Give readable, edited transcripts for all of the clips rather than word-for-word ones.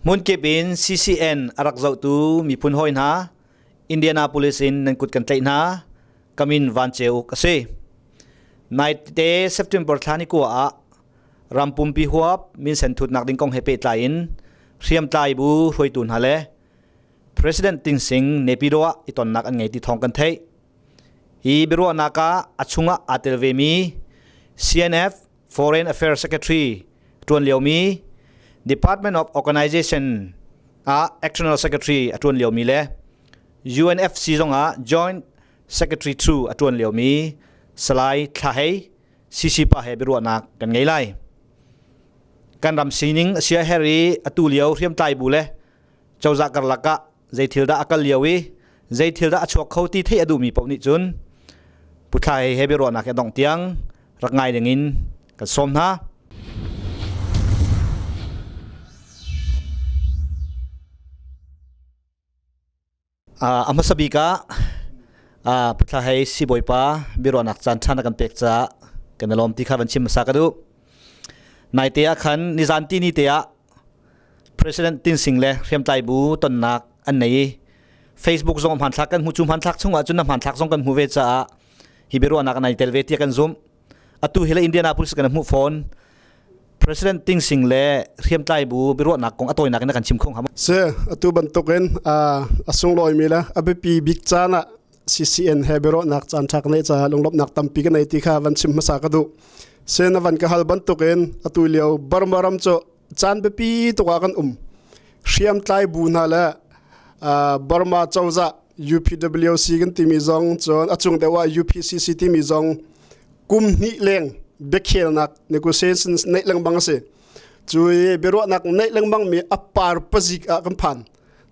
Hmunkip in CCN a rak zohtu miphun hawi hna, Indianapolis in nan kut kan tlaih hna. Ka min Van Ceu Uk a si. Naite September thla ni kua ah ram pumpi huap minsen thutnak ding kong he pehtlai in hriamtlai bu hruaitu hna le President Ting Sing Naypyidaw ah i tonnak an ngei ti thawng kan theih. Hi biaruahnak ah a chungah aa tel vemi CNF Foreign Affairs Secretary ṭuan liomi Department of Organization ah External Secretary a ṭuan liomi le UNFC zongah Joint Secretary 2 a ṭuan liomi Salai Thla Hei CC pa he biaruahnak kan ngei lai. Kan ram sining a sia her i atu lio hriamtlai bu le cozah karlak ah zei thil dah a kal lio i zei thil dah a chuak kho ti theih a duhmi paoh nih cun Pu Thla Hei he biaruahnak he dongh tiang rak ngai dingin kan sawm hna. A hmasa bik ah Pu Thla Hei siibawipa biaruahnak caan ṭhan a kan pek caah kan i lawm ti kha van chim hmasa ka duh. Naite ah khan nizan ti ni te ah President Tin Sing le hriamtlai bu tonnak an nei i Facebook zong hmanthlak kan hmu cu hmanthlak chungah cun na hmanthlak zong kan hmu ve caah hi biaruahnak an i tel ve tiah kan zumh. Atu hi le Indianapolis kan hmuh fawn. President Ting Sing le hriamtlai bu biaruahnak kong a tawinak in na kan chim kho hnga maw? Si, atu bantukin a sunglawi le a biapi bik caan ah CCN he biaruahnak caan ṭha ka neih caah lunglawmhnak tampi ka nei ti kha van chim hmasa ka duh. Sin a van ka hal bantukin atu lio Burma ram cu caan biapi tuk ah kan um. Hriamtlai bu hna le Burma cozah UPWC kan timi zong cun a cung deuh ah UPCC timi zong kum hnih leng biakhelnak negotiations neih lengmang a si. Cu i biaruahnak neih lengmang mi a par pazik ah kan phan.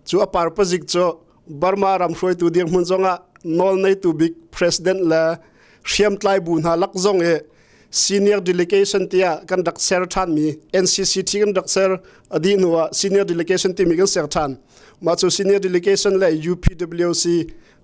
Cu a par pazik cu Burma ram hruaitu dirhmun zongah nawl neitu bik president le hriamtlai bu hna lak zong i senior delegation tiah kan rak ser ṭhanmi NCCT kan rak ser a dih hnu ah senior delegation timi kan ser ṭhan. Mah cu senior delegation le UPWC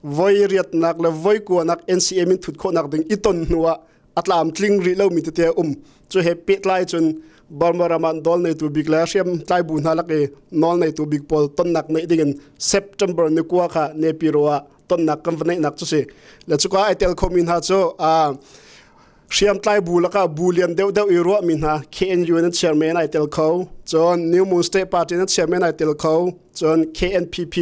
voi riatnak le voi kuanak NCA min thut khawhnak ding i ton hnu ah a tlamtling rih lomi tete a um. Cu he pehtlai cun Burma ram ah nawl neitu bik le hriamtlai bu hna lak i nawl neitu bik pawl tonnak neih dingin September ni kua kha Nepiro ah tonnak kan va neihnak cu si. Le cuka ai tel khomi hna cu hriamtlai bu lakah bu lian deuhdeuh i ruahmi hna KNU in chairman ai tel kho, cun New Moon State Party in chairman ai tel kho, cun KNPP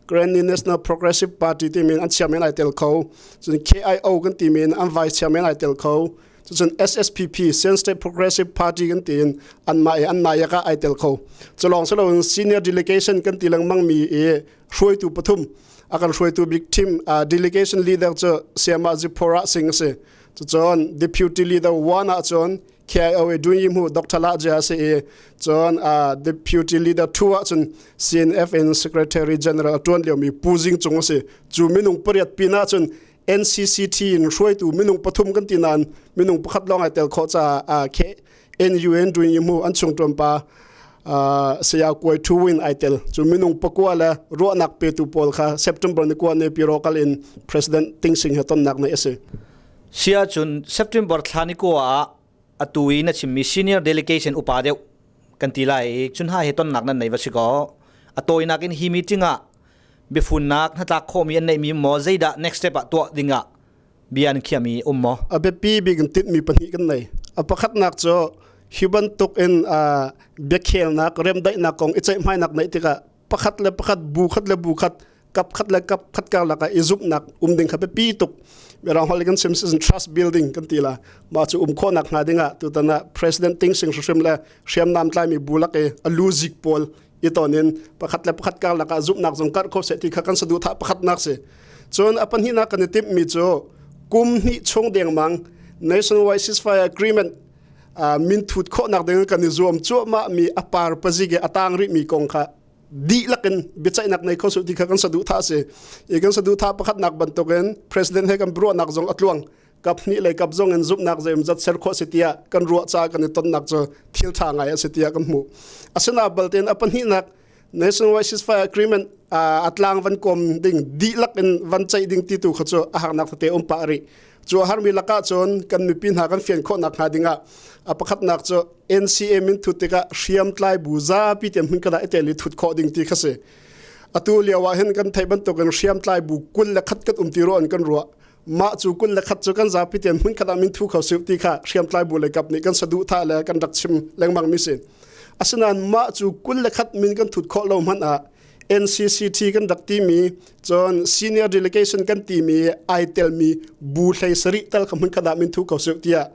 Grand National Progressive Party timi an chairman ai tel kho, cun KIO kan timi in an vice chairman ai tel kho, cun SSPP Shan State Progressive Party kan tiin anmah i an nayak ah ai tel kho. Culawng siloin senior delegation kan ti lengmang mi i hruaitu pathum a kan hruaitu bik team delegation leader cu Siama Zipporah Singh a si. Cucun deputy leader one ah cun KIO i Dun Yim Dr. La Jia si i cun deputy leader 2 ah cun CNF in secretary general tuan liomi Pu Zing Cung a si. Cu minung pariat pin ah cun NCCT in hruaitu minung pathum kan ti nain minung pakhat lawng ai tel khawh caah KNUN Dun Yim an chung tuan pa saya Kuai Thu Win ai tel. Cu minung pakua le ruahnak petu pawl kha September ni kua ne piro kal in President Ting Sing he tonnak nei a si. Si ahcun September thla ni kua ah atu i na chimmi senior delegation upa deuh kan ti lai i cun ha he tonnak nan nei va si kaw a tawinak in hi meeting ah biafunnak hnatlak khawhmi an neihmi maw zeidah next step ah tuah dingah bia an khiahmi um maw? A biapi bik in tinhmi pahnih kan nei. A pakhatnak cu hi bantuk in biakhelnak remdaihnak kong i ceihmainak neih tikah pakhat le pakhat bu khat le bu khat kap khat le kap khat karlak ah i zumhnak um ding kha biapi tuk mirang holh kan sim sin trust building kan ti la mah cu um khawhnak hnga ding ah tutan ah president Ting Sing hrim le hriamnam tlaimi bu lak i a lu zik pawl i ton in pakhat le pakhat karlak ah zumhnak zong karh kho seh ti kha kan saduhthah pakhatnak si cun a pahnihnak kan i timh mi cu kum hnih chung dengmang nationwide ceasefire agreement minthut khawhnak ding kan i zuam cuahmah mi a par pazik i a tang rih mi kong kha dihlak in biaceihnak nei kho su ti kha kan saduhthah si i kan saduhthah pakhatnak bantukin president he kan ruahnak zong a tluang kap hnih le kap zong in zumhnak zeimzat ser khawh si tiah kan ruah ca kan i tonnak cu thil ṭha ngai a si tiah kan hmuh asina baltein a pahnihnak nationwide ceasefire agreement a tlang van kom ding dihlak in van ceih ding ti tu kha cu a harnak tete um pah rih. Cu a harmi lakah cun kan mipi hna kan fian khawh nakhnga dingah a pakhatnak cu NCA min thut tikah hriamtlai bu zapi te hmun khat ah i tel i thut khawh ding ti kha si. Atu lio ah hin kan theih bantukin hriamtlai bu 21 kan um ti ruah in kan ruah. Mah cu 21 cu kan zapi tein hmun khat ah min thu kho siu ti kha hriamtlai bu lei kap nih kan saduhthah le kan rak chim lengmang mi si. Asinain mah cu 21 min kan thut khawh lo hmanh ah NCCT kan rak timi cun senior delegation kan timi ai telmi bu hlei sarih tal kha hmun khat ah min thu kho siu tiah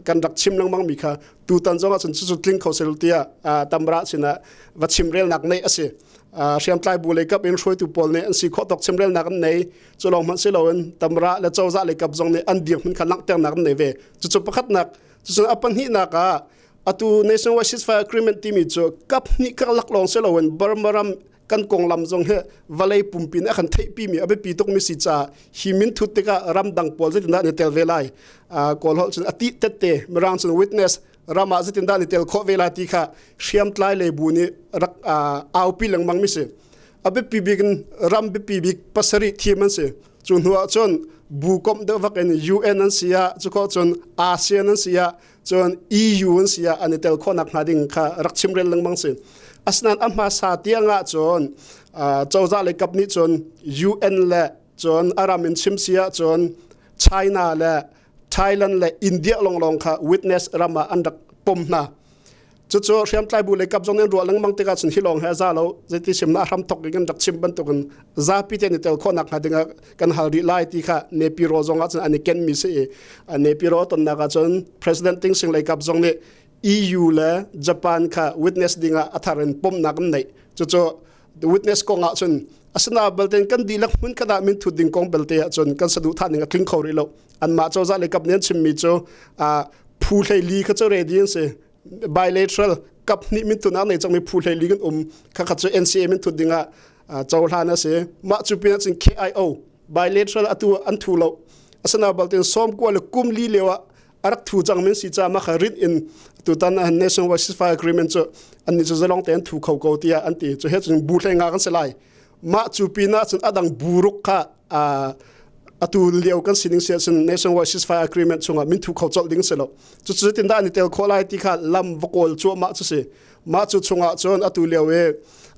kan rak chim lengmang mi kha tutan zong ah cun cucu tling kho sel tiah tamra sinah va chimrelnak neih a si. Hriamtlai bu lei kap in hruaitu pawl nih an si khawh tawk chimrelnak an nei. Cu lawng hmanh si loin tamra le cozah lei kap zong nih an dirhmun kha langhternak an nei ve. Cucu pakhatnak, cucu a pahnihnak ah atu nationwide ceasefire agreement timi cu kap hnih karlak lawng si loin Burma ram kan konglam zong hi vawlei pumpi nih a kan theihpimi a biapi tukmi si caah hi min thut tikah ramdang pawl zeitindah an i tel ve lai kawl holh cun a ti tette mirang cun witness ram ah zeitindah an i tel khawh ve lai ti kha hriamtlai lei bu nih rak aupi lengmang mi si a biapi bik in ram biapi bik pasarih thim an si cu hnu ah cun bu komh deuh vak in UN an si ah cu cun ASEAN an si ah cun EU an si ah an i tel khawhnak hnga ding kha rak chimrel lengmang si. Asinain a hmasa tiang ah cun cozah lei kap nih cun UN le cun a ram in chim si ah cun China le Thailand le India longlong kha witness ram ah an rak pom hna. Cucu hriamtlai bu lei kap zong nih ruah lengmang tikah cun hi lawng he a za lo zeiti chim na hram thok in kan rak chim bantukin zapi te ni tel khawhnak hnga dingah kan hal rih lai ti kha Nepiro zong ah cun an i kenmi si i Nepiro tonnak ah cun President Ting Sing lei kap zong nih EU le Japan kha witness dingah a thar in pomnak an neih cucu witness kong ah cun asina belte kan dihlak hmun khat ah min thut ding kong belte ah cun kan saduhthah ning a tling kho rih lo anmah cozah lei kap nih an chimmi cu phu hlei li kha cu ready an si bilateral kap hnih minthun ah nei cangmi phu hlei li kan um khakhat cu NCA minthut dingah cohlan a si mah cu pin cun KIO bilateral atu an thu lo asana baltin som kwa le kum li leo ah arak thu cang min si cha ma kha rit in tutan an national wide ceasefire agreement cu an ni cu zalong te an thu kho ko tiah an ti cu he cun bu hlei nga kan si lai mah cu pin ah cun adang buruk kha atu lio kan sining si ahcun nationwide ceasefire agreement chungah minthu kho colh ding si lo cucu tindah an i tel khawh lai ti kha lam va kawl cuahmah cu si mah cu chungah cun atu lio i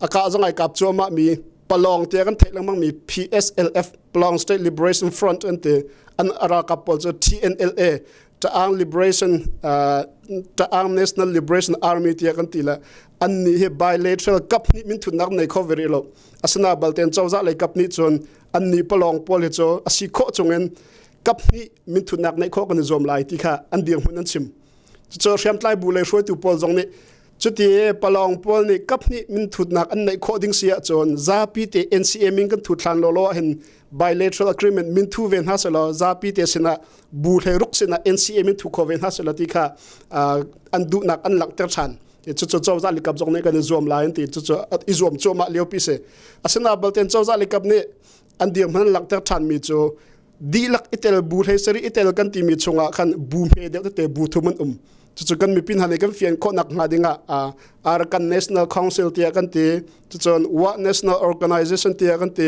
a kah zong ai kap cuahmah mi palong tia kan theih lengmang mi PSLF Palong State Liberation Front an ti an ralkap pawl cu TNLA Ta'ang Liberation Ta'ang National Liberation Army tiah kan ti le an nih hi bilateral kap nih minthutnak nei kho ve rih lo asina balten cozah lei kap nih cun an nih palong pawl hi cu a si khawh chungin kap hnih minthutnak neih khawh kan i zuam lai ti kha an dirhmun an chim cucu hriamtlai bu lei hruaitu pawl zong nih cuti palong pawl nih kap hnih minthutnak an neih khawh ding si ahcun zapi te NCA min kan thut hlan lawlaw ahhin bilateral agreement minthu ve hna selaw zapi te sinah bu hlei ruk sinah NCA min thu kho ve hna selaw ti kha an duhnak an langhter ṭhan cucu cozah likap zong nih kan i zuam lai an ti cucu i zuam cuahmah lio pi si asina balten cozah likap nih an dirhmun an langhter ṭhanmi cu dihlak i tel bu hlei sarih i tel kan timi chungah khan bu hme deuh tete bu thum an um cucu kan mipi hna nih kan fian khawhnak hnga dingah Arakan National Council tiah kan ti cucun Wa National Organization tiah kan ti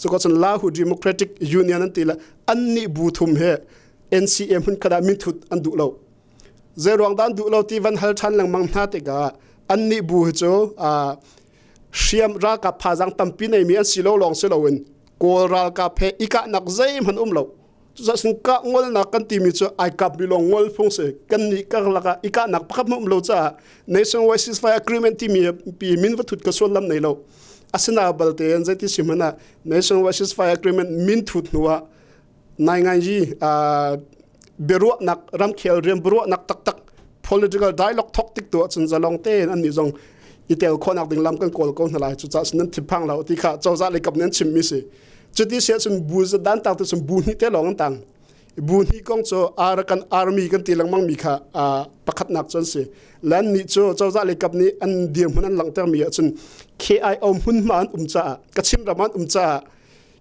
cuka cun Lahu Democratic Union an ti le an nih bu thum he NCA hmun khat ah minthut an duh lo zeiruang dah an duh lo ti van hal ṭhan lengmang hna tikah an nih bu hi cu hriam ralkap phazang tampi neimi an si lo lawng si loin kawl ralkap he i kahnak zeihmanh um lo cucaah kah ngolnak kan timi cu ai kap mi lawng ngol phung si kan nih karlak ah i kahnak pakhat hmanh um lo caah nationwide ceasefire agreement timi pi min va thut ka sullam nei lo asina balte an zeiti si hmanh ah nationwide ceasefire agreement min thut hnu ah nai ngai yi biaruahnak ramkhel rian biaruahnak taktak political dialogue thok tik tu ahcun zalong tein an nih zong i tel khawhnak ding lam kan kawl ko hna lai cucaah nan thinphang lo ti kha cozah lei kap nih an chimmi si cuti si ahcun bu dan tang tu cun bu hnih te lawng an tang bu hnih kong cu Arakan Army kan ti lengmang mi kha pakhatnak cu an si lan nih cu cozah lei kap nih an dirhmun an langhter mi ahcun KIO hmunhma an um caah Kachin ram an um caah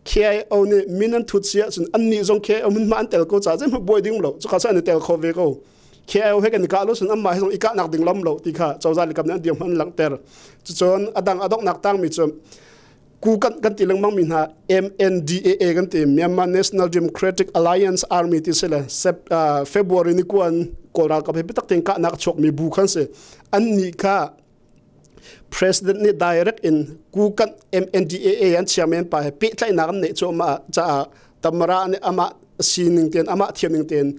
KIO nih min an thut si ahcun annih zong KIO hmunhma an tel ko caah zeihmanh buai ding lo cuka cu an i tel kho ve ko KIO he kan i kah lo cun anmah he zong i kahnak ding lam lo ti kha cozah lei kap nih an dirhmun an langhter cucun a dang a donghnak tangmi cu. Kukan kan ti lengmang mi hna MNDAA kan ti Myanmar National Democratic Alliance Army ti si le February ni kuan Kawl ralkap he biatak tein kahnak a chuakmi bu khan si. An nih kha President nih direct in Kukan MNDAA an chairman pa he pehtlaihnak an neih cuahmah caah Tamara nih amah sining tein amah thiamning tein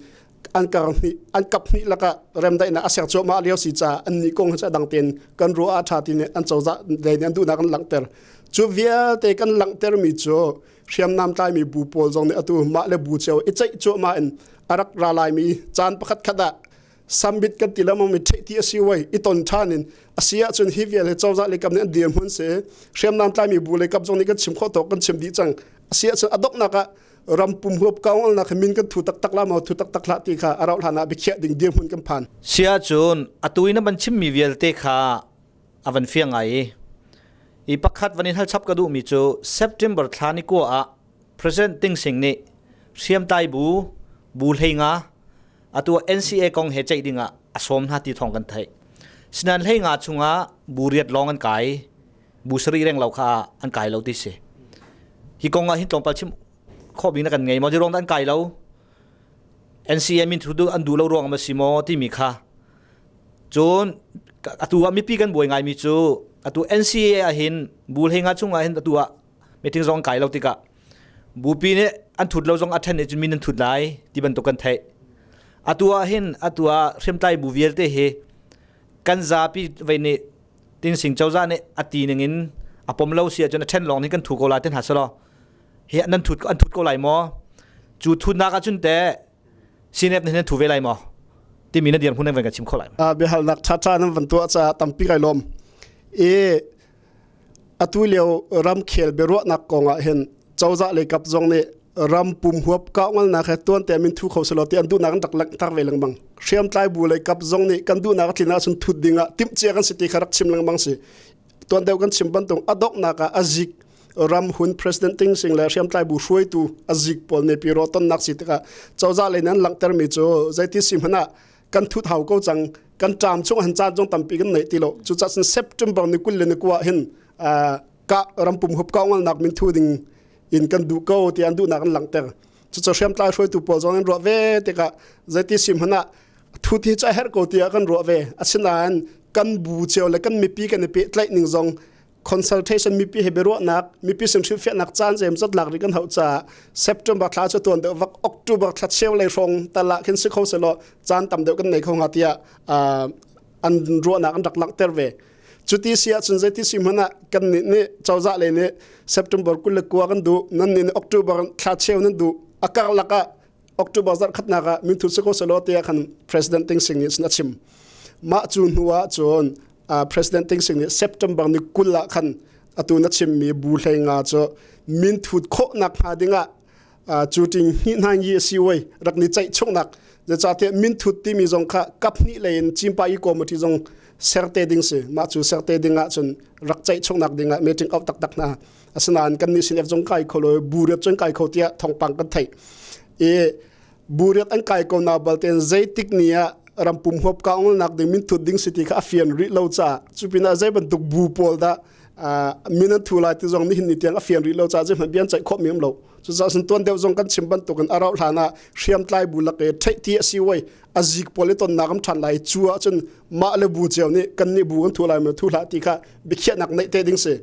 an kar hnih an kap hnih lakah remdaihnak a ser cuahmah lio si caah an nih kong hi cu a dang tein kan ruah ah ṭha ti nih an cozah lei nih an duhnak an langhter. Cu vialte kan langhtermi cu hriamnam tlaimi bu pawl zong nih atu mah le bu cio i ceih cuahmah in a rak ra laimi caan pakhat khat ah sambit kan ti lengmang mi theih ti a si wei i ton ṭhan in a si ahcun hi vial hi cozah le kam nih an dirhmun si hriamnam tlaimi bu le kap zong nih kan chim khawh tawk kan chim dih cang a si ahcun a donghnak ah ram pum huap kaung nak min kan thu taktak la maw thu taktak hlah ti kha a rauh hlan ah biakhiah ding dirhmun kan phan. Si ahcun atu in a van chimmi vialte kha a van fiang ngai i i pakhat van in hal chap ka duhmi cu September thla ni kua ah President Ting Sing nih hriamtlai bu bu hleinga atu NCA kong he ceih dingah a sawm hna ti thawng kan theih. Sinan hleinga chungah bu riat lawng an kai. Bu sarih reng lo kha an kai lo ti si. Hi kong ah hin tlawmpal chim khawh bik na kan ngei maw? Ruang an kai lo. NCA min thu an duh lo ruang ma si maw timi kha. Cun atu ah mipi kan buai ngai mi cu atu NCA ah hin bu hleinga chung ah hin atu ah meeting zong kai lo tikah bupi nih an thut lo zong a then cun min an thut lai ti bantuk kan theih. Atu ah hin atu ah hriamtlai bu vialte hi kan zapi vei nih Tinsing cozah nih a ti ning in a pom lo si ahcun a ṭhen lawng nih kan thu ko lai ti hna selaw hi nan thut an thut ko lai maw? Cu thutnak ahcun teh CNF nih nan thu ve lai maw? Timi na dirhmun nan van kan chim kho lai. Biahalnak ṭhaṭha nan van tuah caah tampi kai lawm. I atu lio ramkhel biaruahnak kong ah hin cozah lei kap zong nih ram pum huap kaungalnak he tuante min thu kho selaw ti an duhnak an rak langhter ve lengmang. Hriamtlai bu lei kap zong nih kan duhnak a tlin ahcun thut ding ah timhcia kan si ti kha rak chim lengmang si. Tuan deuh kan chim bantuk a donghnak ah a zik ram hun president Ting Sing le hriamtlai bu hruaitu a zik pawl ne pi ro tonnak si tikah cozah lei nan langhter mi cu zeiti si hmanh ah kan thut hau ko cang kan ṭam chung han caan zong tampi kan nei ti lo. Cucaah cun September ni 20 le ni 9 hin ka rampum hup kaungalnak min thu ding in kan duh ko ti an duhnak an langhter. Cucu hriamtlai hruaitu pawl zong an ruah ve tikah zeiti si hmanh ah thu ti cu a herh ko tiah kan ruah ve. Asinain kan bu cio le kan mipi kan i pehtlaih ning zong consultation mipi he biaruahnak mipi sin hrilhfiahnak caan zeimzat lak rih kan hauh caah September thla cu tuan deuh vak October thla cheu lei hrawng tal ah khin si kho selaw caan tam deuh kan nei kho hnga tiah an ruahnak an rak langhter ve. Cuti si ahcun zeiti si hmanh ah kan nih nih cozah lei nih September 29 kan duh, nan nih nih October thla cheu nan duh. A karlak ah October zarh khatnak ah minthut si ko selaw tiah khan President Ting Sing nih cun a chim. Mah cu hnu ah cun President Ting Sing nih September ni 20 ah khan atu na chimmi bu hleinga cu minthut khawhnak hnga dingah cu ting hnih hna yi a si wei rak ni ceih chungnak zeicahtiah minthut timi zong kha kap hnih lei in cimpa i committee zong serte ding si mah cu serte ding ah cun rak ceih chungnak ding ah meeting auh taktak hna asinain kan nih sin zong kai kho lo bu riat cun kai kho tiah thawngpang kan theih i bu riat an kai ko na balten zeitik ni ah rampum huap ka nak ding minthut ding si ti kha a fian rih lo caah cu pinah zei bantuk bu pawl dah min an thu lai ti zong nihin ni tiang a fian rih lo caah zeihmanh bia an ceih khawh mi um lo. Cucaah cun tuan deuh zong kan chim bantukin a rauh hlan ah hriamtlai bu lak i theih ti a si wei a zik pawl i tonnak am ṭhan lai cu ahcun mah le bu cio nih kan nih bu kan thu lai maw thu hlah ti kha biakhiahnak neih te ding si.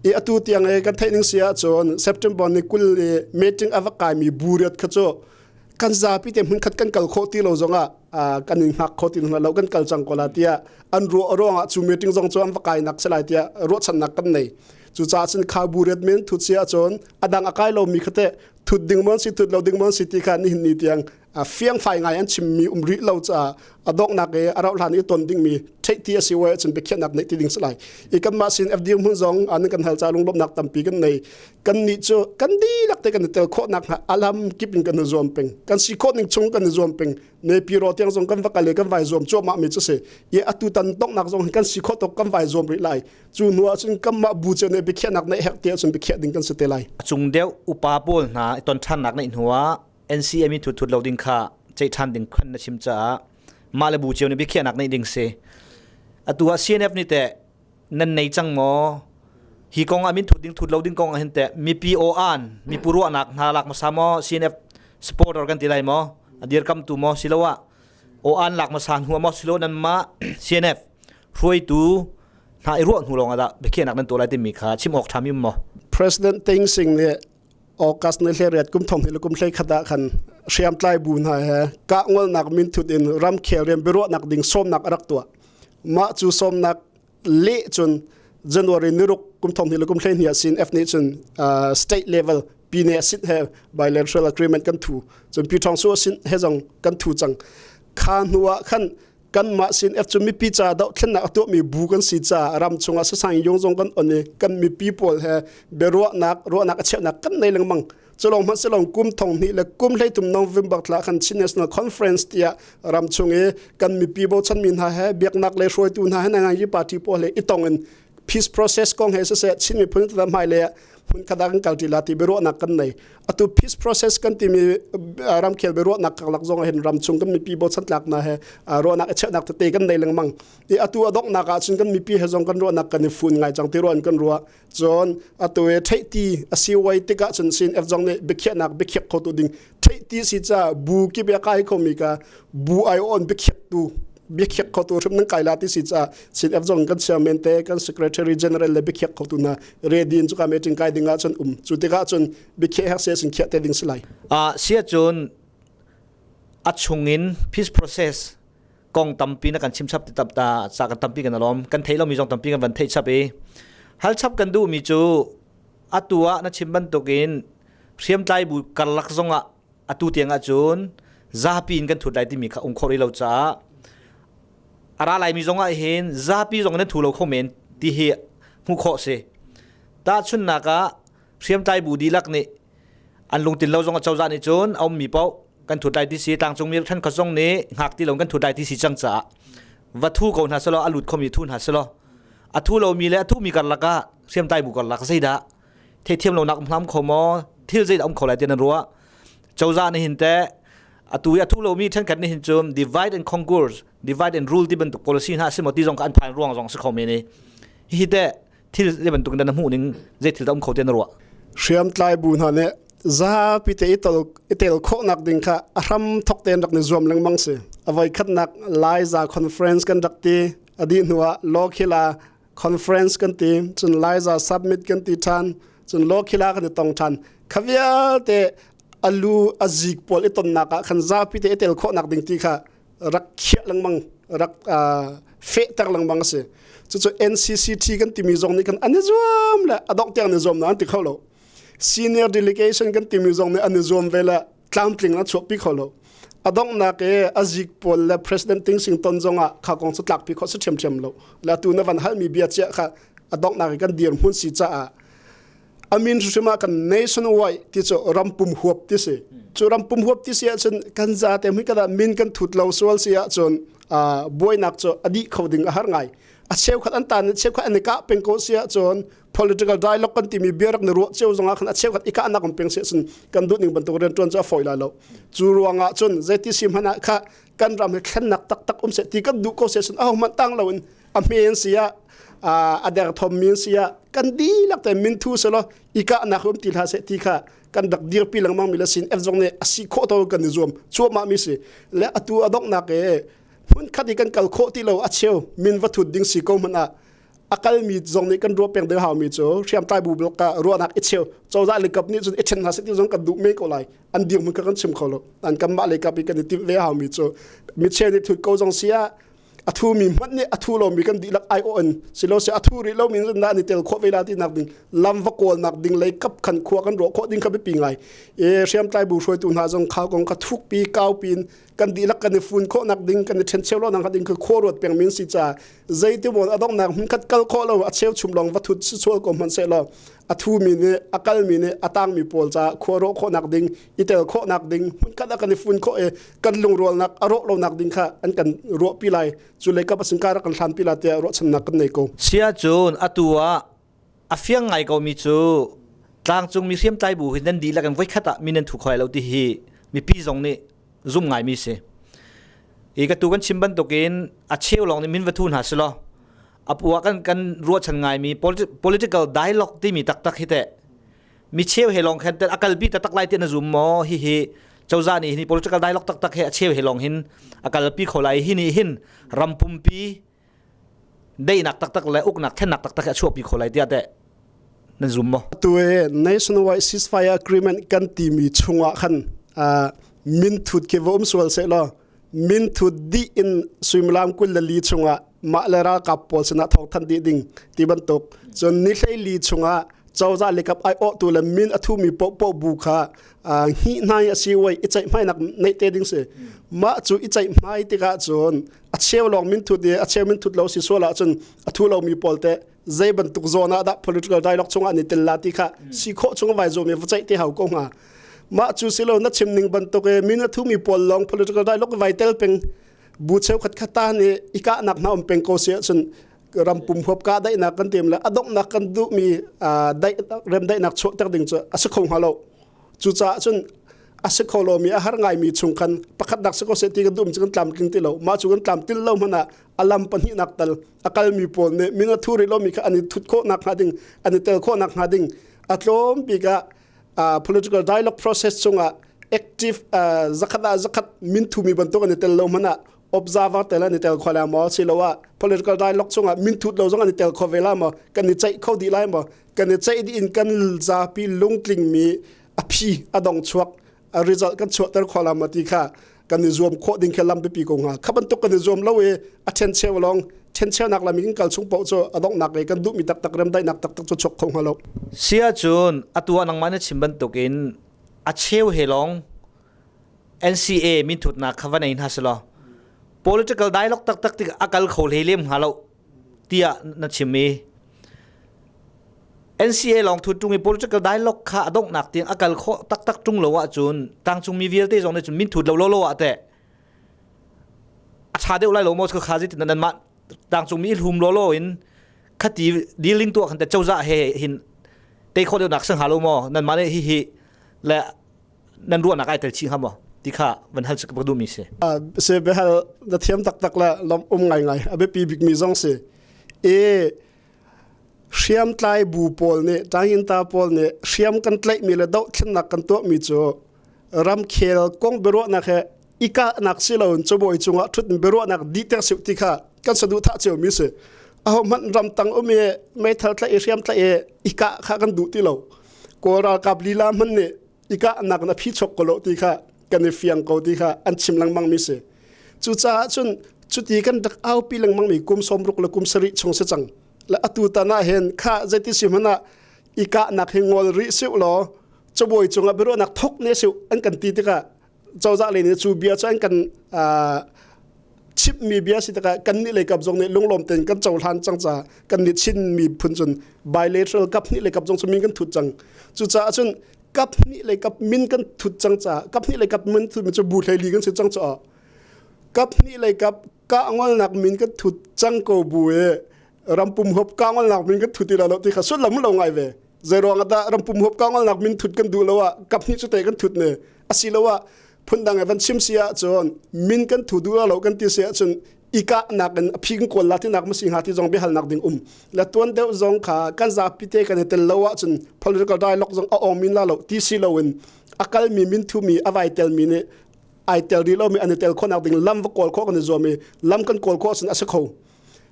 I atu tiang i kan theih ning si ahcun September ni 20 i meeting a va kaimi bu riat kha cu kan zapi te hmunkhat kan kal khawh ti lo zongah kan in hngak kho ti hna lo kan kal cang ko la tiah an ruah ruangah cu meeting zong cu an va kai nak si lai tiah ruahchannak kan nei. Cucaah cun kha bu riat men thut si ahcun a dang a kai lomi kha teh thut ding mon si thut lo ding mon si ti kha nihin ni tiang fiang fai ngai an chimmi um rih lo caah a donghnak i a rauh hlan i ton dingmi theih ti a si we cun biakhiahnak neih ti ding si lai. I kanmah sin FD hmun zong an kan hal ca lunglawmhnak tampi kan nei. Kan nih cu kan dihlak te kan i tel khawhnak hnga alam kip in kan i zuam peng. Kan si khawh ning chung kan i zuam peng. Nepi ro tiang zong kan va kal i kan vai zuam cuahmah mi cu si. I atu tan donghnak zong kan si khawh tuk kan vai zuam rih lai. Cu hnu ah cun kanmah bu cio nih biakhiahnak neih herh ti ahcun biakhiah ding kan si te lai. A cung deuh upa pawl hna i ton ṭhannak neih hnu ah NCM i thut lo ding kha ceih ṭhan ding khan na chim caah mah le bu cio nih biakhiahnak neih ding si. Atu ah CNF nih teh nan nei cang maw? Hi kong ah min thut ding thut lo ding kong ah hin teh mipi aw an mipu ruahnak hna lak hmasa maw CNF supporter kan ti lai maw a dirkamtu maw siloah aw an lak hmasa hnu maw silo nan mah CNF hruaitu hna i ruah hnu lawng ah dah biakhiahnak nan tuah lai timi kha chim awk ṭha mi maw? President Thein Sein nih August ni hleriat kum thong hnih le kum hlei khat ah khan hriamtlai bu hna he kah ngolnak minthut in ramkhel rian biaruahnak ding sawmnak a rak tuah. Mah cu sawmnak leh cun January niruk kum thong hnih le kum hlei hnih ah CNF nih cun state level pine sit he bilateral agreement kan thu. Cun Pi Thawng Su sin he zong kan thu cang. Kha hnu ah khan kanmah sin F cu mipi ca dohthlennak a tuahmi bu kan si caah ram chungah sasang yung zong kan on i kan mipi pawl he biaruahnak ruahnak a cheuhnak kan nei lengmang culong hmanh silong kum thong hnih le kum hleithum November thla khan Chin National Conference tiah ram chung i kan mipi bochanmi hna he biaknak le hruaitu hna he nangangi party pawl he i tong in peace process kong he siseh Chin miphun tla hmai le hmun khat ah kan kalṭi la ti biaruahnak kan nei atu peace process kan timi ramkhel biaruahnak karlak zong ah hin ramchung kan mipi bochan tlak na he ruahnak i cheuhnak tete kan nei lengmang i atu a donghnak ah cun kan mipi he zong kan ruahnak kan i fun ngai cang ti ruan kan ruah cun atu i theihti a si wai tikah cun sin F zong nih biakhiahnak biakhiak kho tu ding theihti si ca bu ki bia kai khomi ka bu ai on biakhiak tu biakhiak khotu hrim nan kai la ti si ca sin F zong kan chairman te kan secretary general le biakhiak khotu na ready in cuka meeting kai ding ah cun um cu tikah cun biakhiah hek se sin khiah te ding si lai. Sia cun a chungin peace process kong tampi na kan chim chap ti tap ta ca kan tampi kan alom kan thei lomi zong tampi kan van theih chap i hal chap kan duh mi cu atu ah na chim bantukin hriamtlai bu karlak zongah atu tiang ahcun zapi in kan thut lai timi kha um khawh rih lo caah a ra laimi zong ah hin zapi zong nan thu lo kho men ti hi hmuh khawh si tahchunnak ah hriamtlai bu dihlak nih an lungtin lo zong a cozah nih cun a ummi paoh kan thut lai ti si tlangcung mi ṭhenkhat zong nih hngak ti lo kan thut lai ti si cang caah va thu ko hna selaw a lut khomi thu hna selaw a thu lomi le a thumi karlak ah hriamtlai bu karlak zeidah theithiam lonak um hlam kho maw thil zeidah um kho lai ti nan ruah cozah nih hin teh atu i a thu lomi ṭhenkhat nih hin cun divide and conquer divide and rule ti bantuk policy hna si maw ti zong kha an phan ruang zong si kho men i hihi teh thil zei bantuk in na hmuh ning zei thil dah um kho ti na ruah hriamtlai bu hna nih zapi te i tel khawhnak ding kha a hram thok tein rak ni zuam lengmang si a voi khatnak Laiza conference kan rak ti a dih hnuah Lawkhila conference kan ti cun Laiza summit kan ti ṭhan cun Lawkhila kan i tong ṭhan kha vialte alu a zik pawl i tonnak ah khan zapi te i tel khawhnak ding ti kha rak khiah lengmang rak fehter lengmang a si cucu NCCT kan timi zong nih khan an i zuam le a dongh tiang an i zuam na an ti kho lo senior delegation kan timi zong nih an i zuam ve le tlamtling an chuahpi kho lo a donghnak i a zik pawl le president Ting Sing ton zong ah kha kong cu tlakpi khawh si ṭhiamṭhiam lo le atu na van halmi bia chiah kha a donghnak i kan dirhmun si caah amin hrim ah kan nationwide ti cu rampum huap ti si cu rampum huap ti si ahcun kan zate hmui kada min kan thut lo sual si ahcun buainak cu a dih kho ding a har ngai a cheukhat an tan cheukhat an i kah peng ko si ahcun political dialogue kan timi bia rak ni ruah cio zongah khan a cheukhat i kahnak um peng si ahcun kan duh ning bantuk rian tuan cu a fawi lai lo cu ruangah cun zeiti si hmanh ah kha kan ram hi thlennak taktak um seh ti kan duh ko si ahcun aho hmanh tang loin a hme an si ah a derthom mi an si ah kan dihlak te minthu selaw i kahnak um ti hlah seh ti kha kan rak dirpi lengmang mi le sin F zong nih a si khawh to kan i zuam cuahmah mi si le atu a donghnak e hmun khat i kan kal khawh ti lo a cheu min va thut ding si ko hmanh ah a kalmi zong nih kan ruah peng deuh haumi cu hriamtlai bu blok ka ruahnak i cheu cozah le kap nih cun i ṭhen hna seh ti zong kan duh men ko lai an dirhmun kha kan chim kho lo an kanmah le kap i kan i timh ve haumi cu mi cheu nih thut ko zong si ah a thu mi hmanh nih a thu lomi kan dihlak ai awh in silose a thu rih lomi in na ni tel khawh ve la ti nak ding lam va kawl nak ding lei kap khan khua kan ruah khawh ding kha biapi ngai e hriamtlai bu hruaitu hna zong khau kong kha thuk pi kau pin kan dihlak kan i fun khawh nak ding kan i ṭhen cheu lo nak ding kha khua ruat peng min si ca zeiti mon a donghnak hmun khat kal khawh lo a cheu chum long va thut sual ko hmanh se law a thu mi nih a kal mi nih a tang mi pawl ca khua rawh khawh nak ding i tel khawh nak ding hmun khat ah kan i fun khawh i kan lungrualnak a rawh lonak ding kha an kan ruahpi lai cu lei kap asin kar kan hlanpi la tiah ruahchannak kan nei ko sia cun atu ah a fiang ngai ko mi cu tlangcung mi hriamtlai bu hi nan dihlak in voikhat ah min an thu khoi lo ti hi mipi zong nih zum ngai mi si i ka tu kan chim bantukin a cheu lawng nih min va thu hna si law. Apu ah kan kan ruahchan ngaimi political dialogue timi taktak hi teh mi cheu he long khan tel a kalpi taktak lai ti na zum maw? Hi hi cozah nih hi political dialogue taktak he a cheu he long hin a kalpi kho lai. Hi nih hin ram pumpi daihnak taktak le uknak thennak taktak he a chuahpi kho lai tiah teh nan zum maw? Tu e nationwide ceasefire agreement kan timi chungah khan min thut khi va um sual se law min thut dih in suimilam 24 chungah mah le ralkap pawl sinah thawng thanh dih ding ti bantuk cun ni 14 chungah cozah lekap ai awhtu le min a thumi popo bu kha hni hnai a si wei i ceihmainak neih te ding si. Mah cu i ceihmai tikah cun a cheu lawng min thut i a cheu min thut lo si sual ahcun a thu lomi pawl te zei bantuk zawn ah dah political dialogue chungah an i tel la ti kha si khawh chung vai zuam i va ceih te hau ko hnga. Mah cu si lo na chim ning bantuk i min a thumi pawl lawng political dialogue vai tel peng bu cheukhat khat ta nih i kahnak hna um peng ko si ahcun ram pum huap ka daihnak kan tim le a donghnak kan duhmi daih remdaihnak chuahter ding cu a si kho hnga lo. Cucaah cun a si kho lomi a har ngaimi chung khan pakhatnak si ko seh ti kan duhmi cu kan tlamtling ti lo. Mah cu kan tlamtil lo hmanh ah a lam pahnihnak tal a kalmi pawl nih min a thu rih lomi kha an i thut khawhnak hnga ding, an i tel khawhnak hnga ding a tlawm bik ah political dialogue process chungah active zakhat ah zakhat min thumi bantuk an i tel lo hmanh ah observer tel an i tel kho lai maw, siloah political dialogue chungah min thut lo zong an i tel kho ve lai maw, kan i ceih kho dih lai maw, kan i ceih dih in kan zapi lungtlingmi a phi a dong chuak a result kan chuahter kho la ma ti kha kan i zuam khawh ding kha lam biapi ko hnga. Kha bantuk kan i zuam lo i a ṭhencheu lawng ṭhencheunak lam in kal chung paoh cu a donghnak lei kan duhmi taktak remdaihnak taktak cu chuak kho hnga lo. Sia cun atu ah nangmah na chim bantukin a cheu he lawng NCA minthutnak kha va nei hna selaw political dialogue taktak tik a kal kho hlei lem hnga lo tiah na chim i NCA lawng thut ṭung i political dialogue kha a donghnak tiang a kal khawh taktak ṭung lo ahcun tlangcungmi vialte zong nih cun min thut lo lawlaw ah teh a ṭha deuh lai lo maw kha zeitin nanmah tlangcungmi i hlum lawlaw in khati dealing tuah khan te cozah he hin tei khawh deuhnak si hnga lo maw? Nanmah nih hihi le nan ruahnak ai tel chih hnga maw ti kha van hal ka duhmi si. Se behal na thiam taktak le lom um ngai ngai a biapi bikmi zong si e hriamtlai bu pawl nih tangin-ta pawl nih hriam kan tlaihmi le dohthlennak kan tuahmi cu ramkhel kong biaruahnak he i kahnak si loin cabuai cungah ṭhut in biaruahnak dihter sih ti kha kan saduhthah ciomi si. Ahohmanh ramtang um i meithal tlaih i hriam tlaih i i kah kha kan duh ti lo. Kawl ralkap lila hmanh nih i kahnak in a phichuak ko lo ti kha kan i fiang ko ti kha an chim lengmang mi si. Cucaah cun cuti kan rak aupi lengmang mi kum 60 le kum 7 chung si cang. Le atu tan ah hin kha zeiti si hmanh ah i kahnak hi ngol rih siu law cabuai cungah biaruahnak thok ne siu an kan ti tikah cozah lei nih cu bia cu an kan chimhmi bia si tikah kan nih leikap zong nih lunglawm tein kan cohlan cang caah kan nih Chin miphun cun bilateral kap hnih leikap zong cu min kan thut cang. Cucaah cun kap hnih leikap min kan thut cang caah kap hnih leikap min thut mi cu bu 14 kan si cang caah kap hnih leikap kah ngolnak min kan thut cang ko bu e rampum huap kah ngolnak min kan thut ti lo ti kha sullam lo ngai ve. Zeiruang ah dah rampum huap kah ngolnak min thut kan duh lo ah kap hnih cu te kan thut ne? Asiloah phundang van chim si ahcun min kan thu duh lo kan ti si ahcun i kahnak in a phi kan kawl la ti nak ma si hnga ti zong biahalnak ding um le tuan deuh zong kha kan zapi te kan i tel lo ahcun political dialogue zong a ong min la lo ti si lo in a kalmi min thumi a vai telmi nih ai tel rih lomi an i tel khawhnak ding lam va kawl khawh kan i zuam i lam kan kawl khawh ahcun a si kho.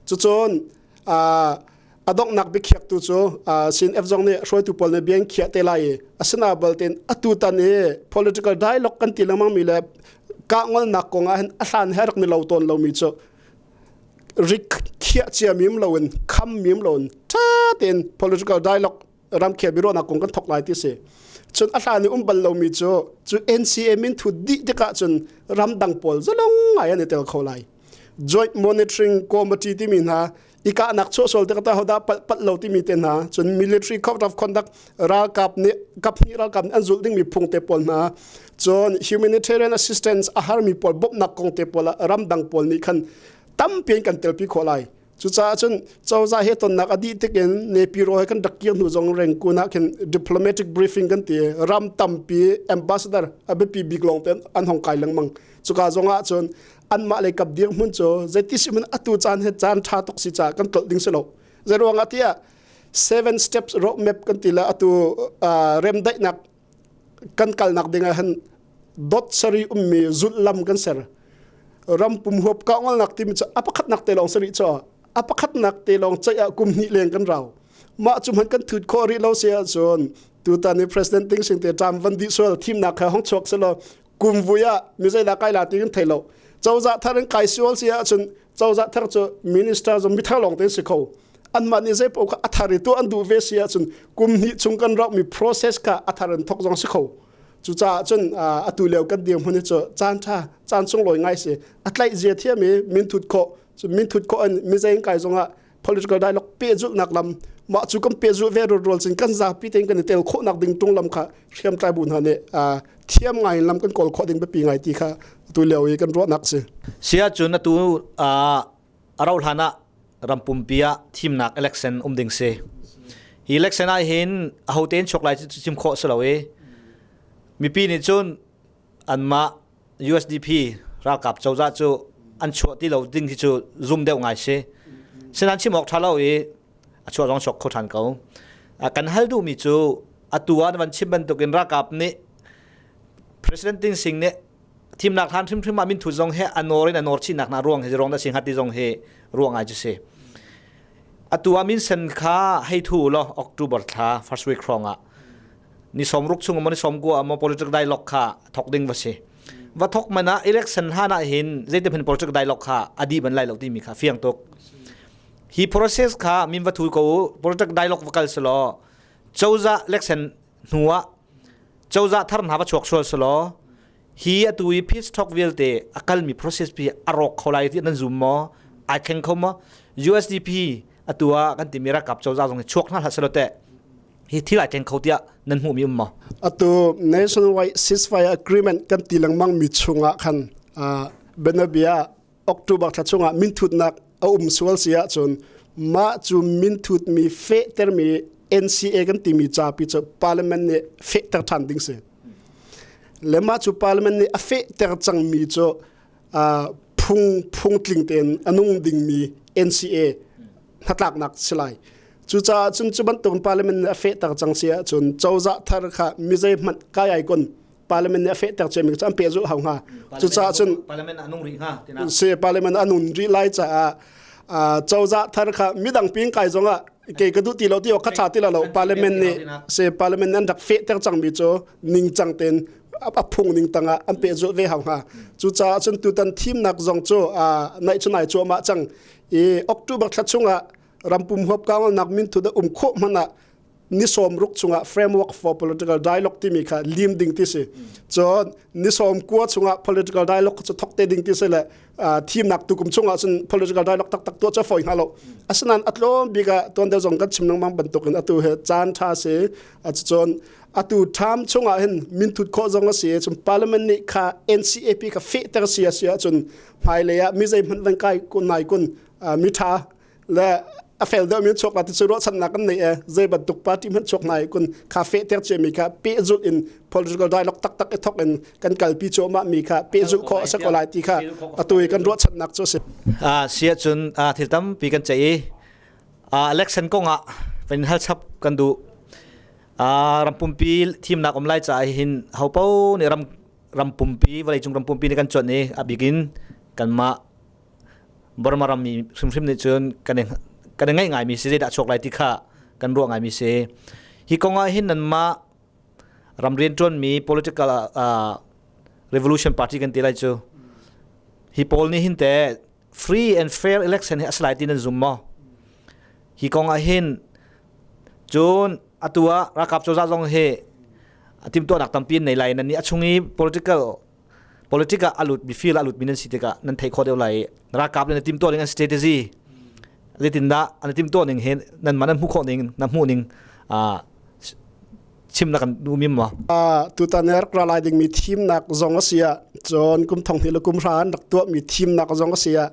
Cucun a donghnak biakhiaktu cu CNF zong nih hruaitu pawl nih bia an khiah te lai i asina baltein atu tan i political dialogue kan ti lengmang mi le kahngolnak kong ah hin a hlan he rak ni lo tawn lomi cu rik khiah cia mim loin kham mim loin ṭha tein political dialogue ramkhel biaruahnak kong kan thok lai ti si. Cun a hlan i um bal lomi cu cu NCA min thu dih tikah cun ramdang pawl zalong ngai an i tel kho lai. Joint Monitoring Committee timi hna i kahnak chuahsual tik ah hodah palh palh lo timi te hna, cun military code of conduct ralkap nih kap hnih ralkap nih an zulh dingmi phung te pawl hna, cun humanitarian assistance a harmi pawl bawmhnak kong te pawl ah ramdang pawl nih khan tampi in kan telpi khawh lai. Cucaah cun cozah he tonnak a dih tikin Nepiro he kan rak kir hnu zong Rangoon ah khin diplomatic briefing kan ti ram tampi ambassador a biapi bik lawng te an hong kai lengmang. Cuka zong ah cun anmah lei kap dirhmun cu zeiti si hmanh atu caan he caan ṭha tuk si caah kan tlolh ding si lo. Zeiruang ah tiah seven steps roadmap kan ti le atu remdaihnak kan kalnak ding ah hin dot sari ummi zulh lam kan ser ram pum huap ka ngolnak timi cu a pakhatnak te lawng sari cho a pakhatnak te lawng ceih ah kum hnih leng kan rau mah cu hman kan thut khawh rih lo si ahcun tutan i president Ting Sing te ṭam van dih sual thimnak kha hong chuak selaw kum vui ah mi zeidah kai la ti kan thei lo cozah thar in kai sual si ahcun cozah thar cu minister zong mithar lawng te si kho anmah nih zei paoh kha a thar i tuah an duh ve si ahcun kum hnih chung kan rauhmi process kha a thar in thok zong si kho cucaah cun atu lio kan dirhmun hi cu caan ṭha caan sunglawi ngai si a tlaih zia thiam i minthut khawh cu minthut khawh in mizei kai zongah political dialogue pehzulhnak lam mah cu kan pehzulh ve rual cun kan zapi tein kan i tel khawhnak ding tung lam kha hriamtlai bu hna nih thiam ngai in lam kan kawl khawh ding biapi ngai ti kha atu lio i kan ruahnak si. Sia cun atu a rauh hlan ah ram pumpi ah thimnak election um ding si. Hi election ah hin aho tein chuak lai chim khawh si lo i mipi nih cun anmah USDP ralkap cozah cu an chuah ti lo ding hi cu zum deuh ngai si. Sinan chim awk ṭha lo i a chuah zong chuak kho ṭhan ko. Kan hal duhmi cu atu ah na van chim bantukin ralkap nih President Ting Sing nih thimnak hlan hrimhrim ah minthu zong he a nawr in a nawr chihnak na ruang hi ruang dah si hngat ti zong hi ruang ngai cu si. Atu ah minsen kha hei thu law October thla first week hrawng ah ni sawmruk chung maw ni sawmkua maw political dialogue kha thok ding va si. Va thok man ah election hlan ah hin zeitin hin political dialogue kha adi ban lai lo timi kha fiang tuk. Hi process kha min va thu ko political dialogue va kal selaw cozah election hnu ah cozah thar hna va chuak sual selaw hi atu i peace talk vialte a kalmi process pi a rawk kho lai ti nan zum maw ai thleng kho maw USDP atu ah kan timi ralkap cozah zong hi chuak hna hlah selaw teh hi thil ai thleng kho tiah nan hmuhmi um maw atu nationwide ceasefire agreement kan ti lengmang mi chungah khan benabia October thla chungah minthutnak a um sual si ahcun mah cu minthut mi fehtermi NCA kan timi capi cu parliament nih fehter ṭhan ding si. Le mah cu parliament nih a fehter cangmi cu phung phung tling tein a nung dingmi NCA hnatlaknak si lai. Cucaah cun cu bantuk parliament nih a fehter cang si ahcun cozah thar kha mi zeihmanh kai ai kon parliament nih a fehter ciami cu an pehzulh hau hnga. Cucaah cun parliament a nung rih hnga si parliament a nun rih lai caah cozah thar kha midang ping kai zongah kei ka duh ti lo ti ka tha ti lo parliament nih si parliament an rak fehter cangmi cu ningcang tein a phung ning tangah an pehzulh ve hau hnga. Cucaah cun tutan thimnak zong cu naih cu nai cuahmah cang i October thla chungah rampum huap kawalnak minthut a um khawh hmanh ah ni sawm ruk chungah framework for political dialogue timi kha lim ding ti si cun ni sawm kua chungah political dialogue cu thok te ding ti si le thimnak tukum chungah cun political dialogue taktak tuah cu fawi hnga lo asinain a tlawm bik ah tuan deuh zong kan chim lengmang bantukin atu he caan tha si cun atu term chungah hin minthut khawh zong a si cun parliament nih kha NCAP kha fehter si a si ahcun hmailei ah mi zeihmanh van kai kun nai kun mi tha le a fel deuh mi chuak la ti cu ruahchannak kan nei e zei bantuk party hmanh chuak nai kun kha fehter cia mi kha pehzulh in political dialogue taktak i thok in kan kalpi cuahmah mi kha pehzulh khawh a si ko lai ti kha atu i kan ruahchannak cu a si. Si ahcun thil tampi kan ceih i election kong ah van hal chap kan duh. Ram pumpi thimnak um lai caah hin hopo nih ram ram pumpi vawleicung ram pumpi nih kan cuanh i a bik in kanmah Burma rammi hrimhrim nih cun kan i ngaih ngaimi si zeidah chuak lai ti kha kan ruah ngaimi si. Hi kong ah hin nanmah ram rianṭuanmi political revolution party kan ti lai cu hi pawl nih hin teh free and fair election hi a si lai ti nan zum maw? Hi kong ah hin cun atu ah ralkap cozah zong hi a timhtuahnak tampi an nei lai nan nih a chung i political politic ah a lut mi field a lut mi nan si tikah nan theih khawh deuh lai i ralkap nih na timtuah ning an strategy zeitindah an timtuah ning hi nan man nan hmuh khawh ning na hmuh ning chim na kan duh mim ma tutan rak ra lai ding mi thimnak zong a si ah cun kum thong hnih le kum hra an rak tuah mi thimnak zong a si ah.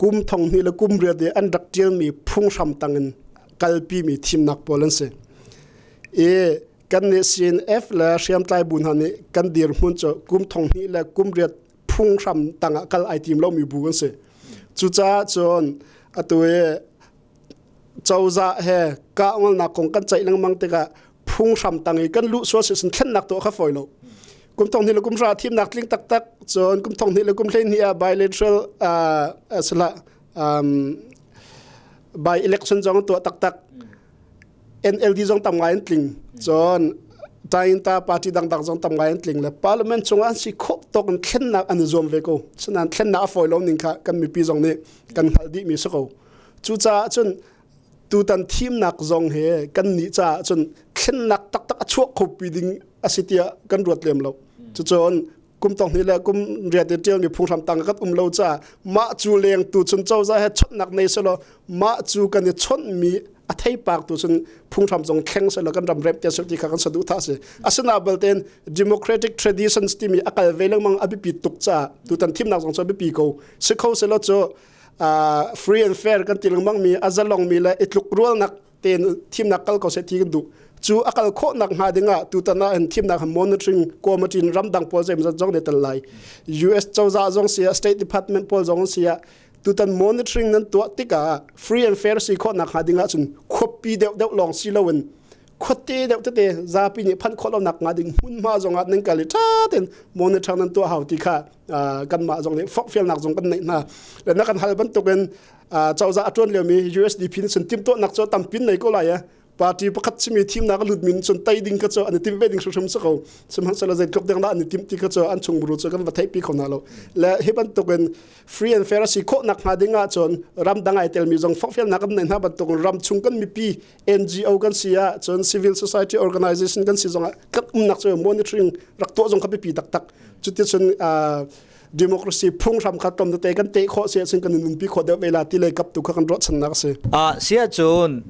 Kum 2000 le kum riat i an rak ṭialmi phunghram tangin kalpimi thimnak pawl an si. I kan nih CNF le hriamtlai bu hna nih kan dirhmun cu kum 2000 le kum riat phunghram tangah kal ai tim lomi bu kan si. Cucaah cun atu i cozah he kahngolnak kong kan ceih lengmang tikah phunghram tang i kan luh sual si thlennak tuah kha fawi lo. Kum thong hnih le kum hra thimnak tling taktak cun kum thong hnih le kum 12 ah bilateral sila by election zong tuah taktak NLD zong tam ngai an tling cun Tainta party dangdang zong tam ngai an tling le parliament chungah an si khawh tawk in thlennak an i zuam ve ko. Sinain thlennak a fawi lo ning kha kan mipi zong nih kan hngalh dihmi si ko. Cucaah cun tutan thimnak zong he kan nih caah cun thlennak taktak a chuak kho pi ding a si tiah kan ruat lem lo. Cucun kum tong hnih le kum riat i ṭialmi phunghram tang kan um lo caah mah cu leng tu cun cozah he chonhnak nei selaw mah cu kan i chonhmi a theipak tu cun phunghram zong thleng selaw kan ram rep te ti kha kan saduhthah si. Asina balten democratic traditions timi a kal ve lengmang a biapi tuk caah tutan thimnak zong cu a biapi ko. Si kho selaw cu free and fair kan ti lengmang mi a zalong mi le i tluk rualnak tein thimnak kal ko seh ti kan duh. Cu a kal khawhnak hnga ding ah tutan ah hin thimnak monitoring committee ramdang pawl zeimawzat zong nih tel lai. US cozah zong si ah State Department pawl zong si ah tutan monitoring nan tuah tikah free and fair si khawhnak hnga ding ah cun khuapi deuh deuh lawng si loin khuate deuh tete zapi nih phanh khawh lonak hnga ding hmunhma zong ah nan kal i ṭha tein monitor nan tuah hau ti kha kanmah zong nih forhfialnak zong kan neih hna. Le na kan hal bantukin cozah a ṭuan liomi USDP nih cun timhtuahnak cu tampin nei ko lai e. Party pakhat simi thimnak a lut min cun tei ding kha cu an i timh ve ding hrimhrim si ko. Sihmanhsehlaw zeitluk ding dah an i timh ti kha cu an chungmuru cu kan va theihpi kho hna lo. Le hi bantukin free and fair a si khawh nak hnga ding ahcun ramdang ai telmi zong forhfialnak kan neih hna bantukin ramchung kan mipi NGO kan si ah cun civil society organization kan si zongah kan umnak cu monitoring rak tuah zong kha biapi taktak. Cuticun democracy phunghram kha tlawm tete kan teh khawh si ahcun kan nunpi khawh deuh ve la ti lei kap tu kha kan ruahchannak a si. Si ahcun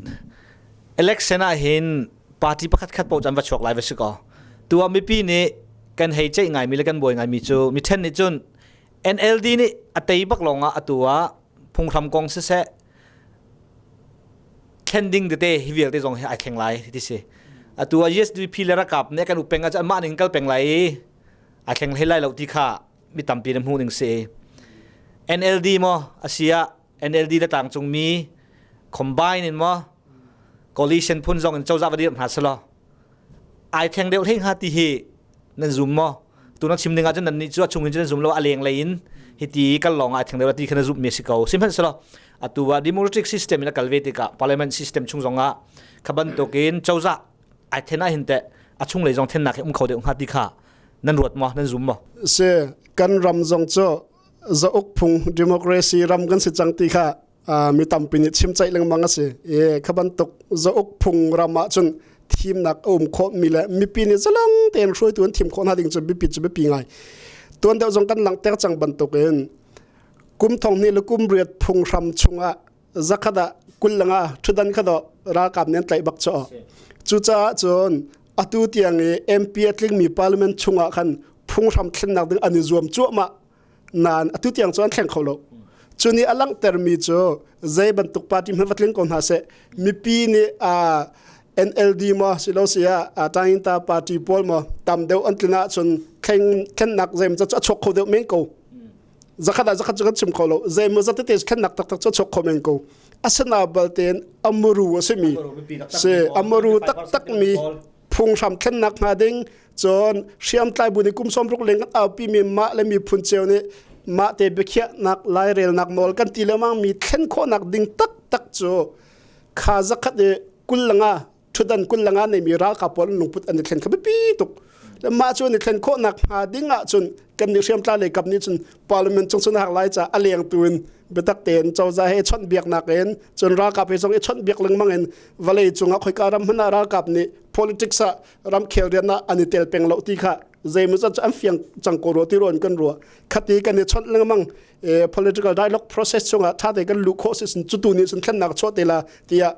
election ah hin party pakhat khat paoh cu an va chuak lai va si ko. Tu ah mipi nih kan hei ceih ngaimi le kan buai ngaimi cu mi then nih cun NLD nih a tei bak lawng ah atu ah phunghram kong siseh thlen ding tete hi vialte zong hi ai thleng lai ti si. Atu ah USDP le rakap nih kan upeng ah mah ning kal peng lai i ai thleng hlei lai lo ti kha mi tampi na hmuh ning si. NLD maw asia NLD le tlangcung mi combine in maw coalition phun zong in cozah va dir hna selaw ai thleng deuh hlei hnga ti hi nan zum maw tu na chim ding ahcun nan nih cu a chung in cun nan zum lo a leng lei in hiti kal lawng ai thleng deuh ti kha na zumh mi si ko sihmanhsehlaw atu ah democratic system in a kal ve tikah parliament system chung zong ah kha bantukin cozah ai then ah hin teh a chung lei zong thennak hi um kho deuh hnga ti kha nan ruat maw nan zum maw si kan ram zong cu zauk phung democracy ram kan si cang ti kha mi tampi nih chimceih lengmang a si i kha bantuk zauk phung ram ah cun thimnak a um khawh mi le mipi nih zalong tein hruaitu an thim khawh hna ding cu bipi cu biapi ngai tuan deuh zong kan langhter cang bantukin kum thong hnih le kum riat phunghram chungah zakhat ah kul langa thudan kha do ralkap nih an tlaih bak cho cucaah cun atu tiang i MP a tlingmi parliament chungah khan phunghram thlennak ding an i zuam cuahmah nain atu tiang cu an thleng kho lo. Cu nih a langhtermi cu zei bantuk party hmanh va tling ko hna seh mipi nih NLD maw silo si ah Tainta party pawl maw tam deuh an tlin ahcun thleng thlennak zeimaw cu a chuak kho deuh men ko. Zakhat ah zakhat cu kan chim kho lo. Zeimaw zat tete thlennak taktak cu a chuak kho men ko. Asina baltein amuru a simi si amuru taktak mi phunghram thlennak hnga ding cun hriamtlai bu nih kum 60 leng kan aupi mi mah le miphun cio nih mah te biakhiahnak lairelnak nawl kan ti lengmang mi thlen khawhnak ding taktak cu kha zakhat i kul langa thudan kul langa nei mi ralkap pawl lungput an i thlen kha biapi tuk le mah cu an i thlen khawhnak hnga ding ah cun kan nih hriamtlai lei kap nih cun parliament chung cun hak lai ca a leng tu in biatak tein cozah he chawnh biaknak in cun ralkap he zong i chawnh biak lengmang in vawlei cungah khoika ram hmanh ah ralkap nih politics ah ramkhel rian ah an i tel peng lo ti kha zeimawzat cu an fiang cang ko rua ti ruan kan ruah khati kan i chawnh lengmang political dialogue process chungah tha te kan luh khawh si sin cutu nih cun thlennak chuah te la tiah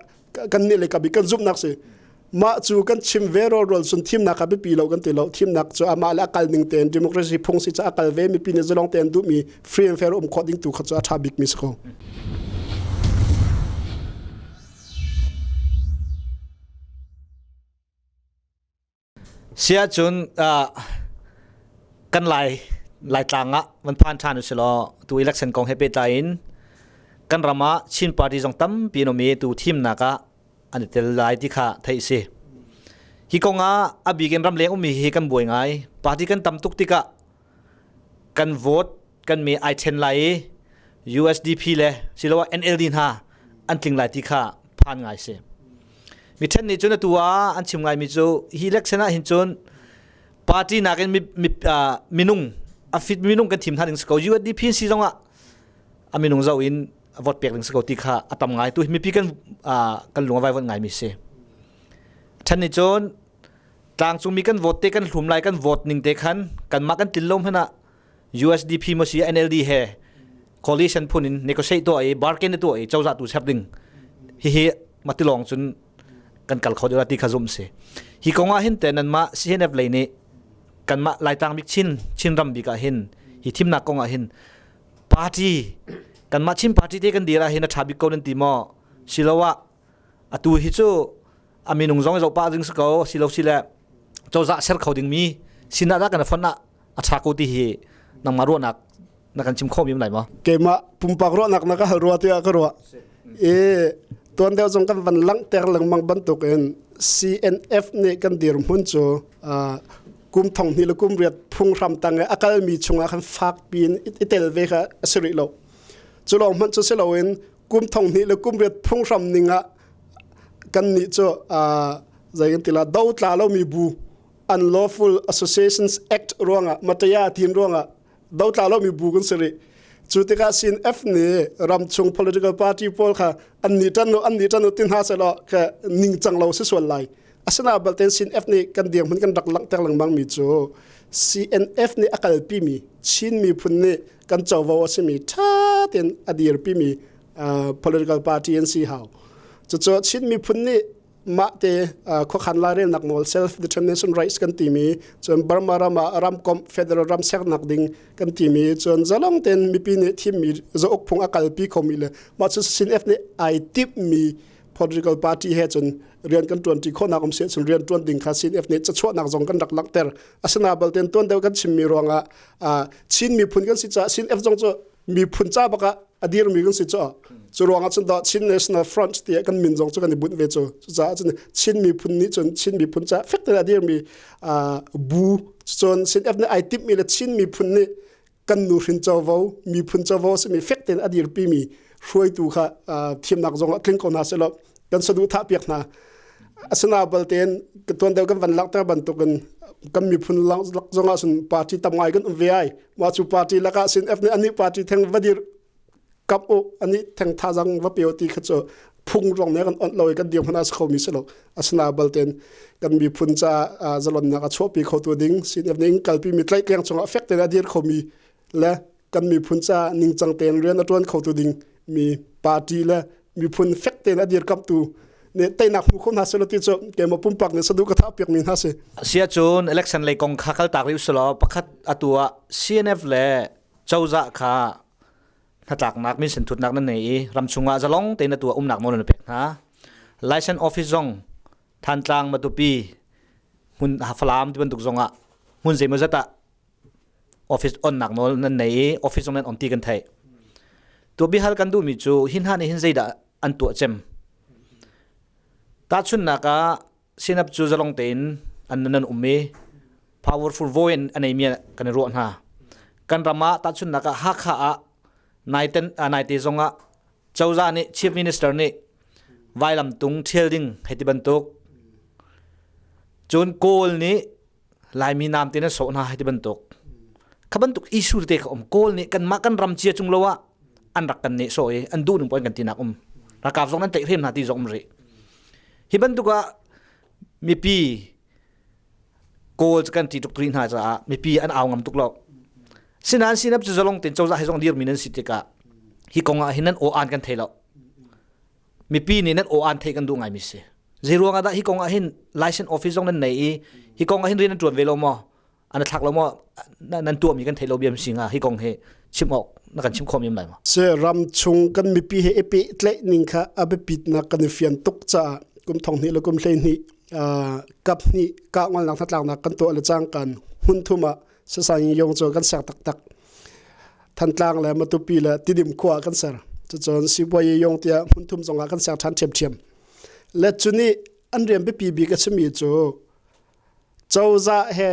kan nih le kabi kan zumhnak si. Mah cu kan chim ve rawlrawl cun thimnak a biapi lo kan ti lo. Thimnak cu amah le a kal ning tein democracy phung si ca a kal ve mipi nih zalong tein duhmi free and fair um khawh ding tu kha cu a ṭha bikmi si ko. Siahcun kan Lai Laitlang ah van phan ṭhan usih law tu election kong he pehtlai in kan ram ah Chin party zong tampi an um i tu thimnak ah an i tel lai ti kha theih a si. Hi kong ah a bik in ramleng ummi hi kan buai ngai. Party kan tam tuk tikah kan vote kan me ai ṭhen lai i USDP le siloah NLD hna an tling lai ti kha phan ngai si. Mi ṭhen nih cun atu ah an chim ngaimi cu hi election ah hin cun party nakin mi, mi, uh, minung a fit minung kan thim hna ding si ko USDP si zongah a minung zoh in vote pek ding si ko ti kha a tam ngai tu mipi kan uh, kan lung a vaivuanh ngai mi si. Ṭhen nih cun tlangcungmi kan vote te kan hlum lai kan vote ning te khan kanmah kan tlin lo hmanh ah USDP mo si NLD he coalition phun in negotiate tuah i bargain tuah i cozah tu sep ding hihi matilong cun kan kal kho deuh ti kha zum si hi kong ah hin te nanmah CNF lei nih kanmah Laitlang bik Chin Chinram bik ah hin hi thimnak kong ah hin party kanmah Chin party te kan dir ah hin a tha bik ko nan ti maw siloah atu hi cu a minung zong zoh pah ding si ko silo sile cozah ser kho ding mi sinah dah kan fon ah a ṭha ko ti hi nangmah ruahnak na kan chim kho mi lai maw? Keimah pumpak ruahnak na ka hal rua tiah ka ruah. I tuan deuh zong kan van langhter lengmang bantukin CNF nih kan dirhmun cu kum thong hnih le kum riat phunghram tang i a kalmi chungah khan fak piin i tel ve kha a si rih lo. Cu lawng hmanh cu si loin kum thong hnih le kum riat phunghram ning ah kan nih cu zei kan ti la do tla lomi bu Unlawful Associations Act ruangah Mataya tin ruangah dotla lomi bu kan si rih. Cu tikah CNF nih ramchung political party pawl kha an ni tan an ni tan tin hna selaw ka ningcang lo si sual lai. Asina balten CNF nih kan dirhmun kan rak langhter lengmang mi cu CNF nih a kalpi mi Chin miphun nih kan covo a simi ṭha tein a dirpi mi political party an si hau. Cucu Chin miphun nih mah te khuakhan lairelnak nawl self determination rights kan timi cun Burma ram ah ramkomh federal ram sernak ding kan timi cun zalong ten mipi nih thimmi zauk phung a kalpi khomi le mah cu CNF nih ai timmi political party he cun rian kan tuan ti khawhnak um se cun rian tuan ding kha CNF nih cachuahnak zong kan rak langhter asina balten tuan deuh kan chimmi ruangah Chin miphun kan si caah CNF zong cu miphun ca bak ah a dirmi kan si cu cu ruangah cun dah Chin National Front tiah kan min zong cu kan i bunh ve cu cucaah cun Chin miphun nih cun Chin miphun ca fek tein a dirmi bu cun CNF nih ai timhmi le Chin miphun nih kan nuhrin covo miphun covo simi fek tein a dirpimi hruaitu kha thimnak zong ah tling ko hna sehlaw kan saduhthah piak hna asina baltein tuan deuh kan van langhter bantukin kan miphun lak zongah cun party tam ngai kan um ve ai mah cu party lakah sin F nih anih party theng va dir kap u anih theng thazang va peo ti kha cu phung rong ne kan ont lo i kan dir hmana kho mi si lo asina balten kan miphun ca zalonnak a chuahpi kho tu ding sin F ning kalpi mi tlaihtleng chungah fek tein a dir kho mi le kan miphun ca ningcang tein rian a ṭuan khotu ding mi party le miphun fek tein a dirkamhtu nih teinak hmu kho hna selaw ti cu keimah pumpak nih saduh ka thah piak mi hna si. Sia cun election lei kong kha kal tak rih usulaw pakhat atu ah CNF le cozah kha hnatlaknak minsen thutnak nan nei i ramchung ah zalong tein atu ah umnak nawl nan pek hna. License office zong Thantlang Matupi hmun Falam ti bantuk zong ah hmun zeimawzat ah office onnak nawl nan nei i office zong nan on ti kan theih. Tu bihal kan duhmi cu hi hna nih hin zeidah an tuah cem? Tahchunhnak ah sinap cu zalong tein an nan um i powerful voice an neimi kan i ruah hna. Kan ram ah tahchunhnak ah Hakha ah naiten naite zong ah cozah nih chief minister nih vailamtung ṭhial ding hei ti bantuk cun Kawl nih Laimi naam te na sawh hna hei ti bantuk kha bantuk issue te kha um Kawl nih kanmah kan ram cia cung lo ah an rak kan nehsawh i an duh ning poin kan tinak um ralkap zong nan tlaih hrem hna ti zong um rih hi bantuk ah mipi Kawl kan ti tuk rih hna caah mipi an au ngam tuk lo sinain sinap cu zalong ten cozah he zong dirmi nan si tikah hi kong ah hin nan aw an kan thei lo mipi nih nan aw an thei kan duh ngai mi si. Zei ruang ah dah hi kong ah hin license office zong nan nei i hi kong ah hin rian nan ṭuan ve lo maw? An thlak lo maw? Nan tuahmi kan thei lo biam singa hi kong hi chim awk na kan chim khawm yam lai maw? Se ram chung kan mipi he i pehtlaih ning kha a biapitnak kan i fian tuk caah kum thong hnih le kum 12 kap hnih kah ngolnak hnatlaknak kan tuah le cang kan hmun thum ah sasang yong cu kan ser taktak. Thantlang le Matupi le Tidim khua kan ser. Cucun sipuayi yong tiah hmun thum zongah kan ser ṭhan ṭhiamṭhiam. Le cu nih an rian biapi bik a simi cu cozah he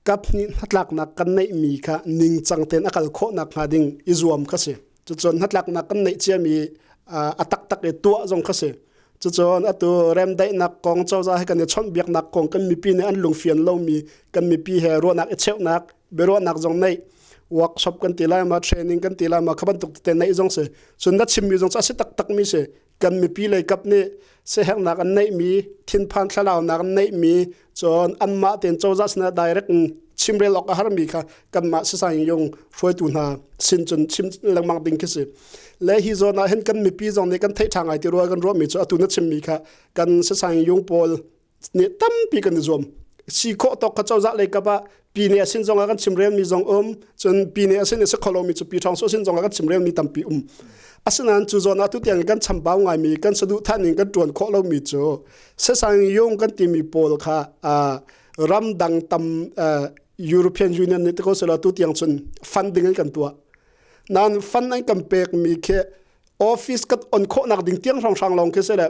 kap hnih hnatlaknak kan neihmi kha ningcang tein a kal khawh nakhnga ding i zuam kha si. Cucun hnatlaknak kan neih ciami a taktak i tuah zong kha si. Cucun atu remdaihnak kong cozah he kan i chawnhbiaknak kong kan mipi nih an lungfian lomi kan mipi he ruahnak i cheuhnak biaruahnak zong neih workshop kan ti lai ma training kan ti lai ma kha bantuk tete neih zong si. Cun na chimmi zong cu a si taktak mi si. Kan mipi lei kap nih siherhnak an neihmi thinphan thlalaunak an neihmi cun anmah tein cozah sinah direct in chimrel awk a harmi kha kanmah sisaing yung hruaitu hna sin cun chim lengmang ding khi si. Le hi zawn ah hin kan mipi zong nih kan theih ṭha ngai ti rua kan ruahmi cu atu na chimmi kha kan sisaing yung pawl nih tampi kan i zuam. Si khawh tawk kha cozah lei kap ah pi nih a sin zong ah kan chimrelmi zong um cun pi nih a sin i si kho lomi cu pi ṭhawng sin zong ah kan chimrelmi tampi um. Asinain cu zawn ah tutiang kan chambau ngaimi kan saduhthah ning kan ṭuan khawh lomi cu sesang yung kan timi pawl kha ramdang tam European Union nih tiko sela tu tiang cun funding an kan tuah. Nan fund an kan pekmi khi office kan on khawhnak ding tiang hrawnghrang lawng khi sele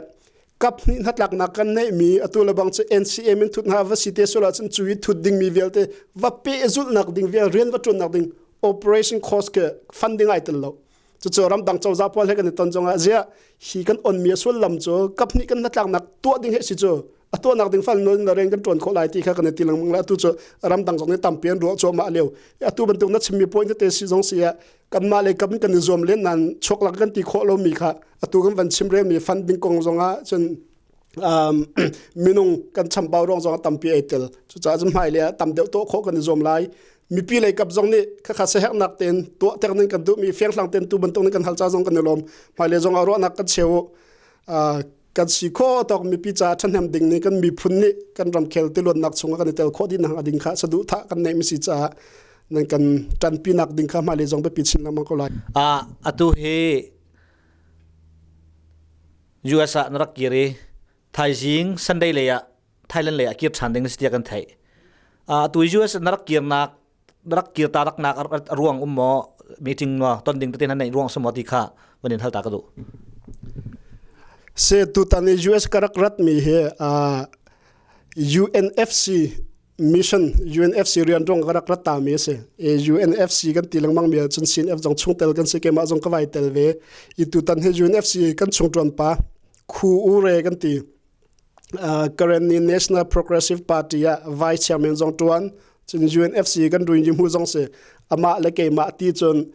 kap hnih hnatlaknak kan neihmi atu le bang cu NCM in thut hna va si te sula cun cu i thut dingmi vialte va pe zulhnak ding vial rian va ṭuannak ding operation cost ke funding ai tel lo. Cucu ramdang cozah pawl he kan i ton zongah ziah hi kan onmi a sullam cu kap hnih kan hnatlaknak tuah ding he si cu a tuahnak ding fal nawl na rian kan ṭuan khawh lai ti kha kan i ti lengmang le atu cu ramdang zong nih tampi an ruah cuahmah lio. Atu bantuk na chimmi point tete si zong si ah kanmah le kam kan i zuam len nain chuaklak kan ti khawh lomi kha atu kan van chimrelmi funding kong zongah cun minung kan chambau ruang zong tampi ai tel. Cucaah cun hmailei ah tam deuh tuah khawh kan i zuam lai. Mipi lei kap zong nih khakha siaherhnak tein tuah ter ning kan duhmi fianghlang tein tu bantuk nih kan hal ca zong kan i lawm. Hmailei zong ah ruahnak kan cheu kan si khawh tawk mipi ca ṭhahnem ding nih kan miphun nih kan ramkhel tiluannak chungah kan i tel khawh dih nak ding kha saduhthah kan neih mi si caah nan kan ṭanpinak ding kha hmailei zong biapi chin lengmang ko lai. Atu hi US ah na rak kir i thaizing Sunday lei ah Thailand lei ah kir ṭhan ding na si tiah kan theih. Atu US na rak kirnak na rak kir ta raknak a ruang um maw meeting maw ton ding tete na neih ruang si maw ti kha van in hal ta ka duh. Se tutan i US ka rak rat mi hi UNFC mission UNFC rian rong ka rak rat ta mi a si. E UNFC kan ti lengmang mi cun CNF zong chungtel kan si keimah zong ka vai tel ve. I tutan hi UNFC kan chung tuan pa khu u re kan ti. Karenni National Progressive Party ah vice chairman zong tuan cun UNFC kan ruin mu zong si amah le keimah ti cun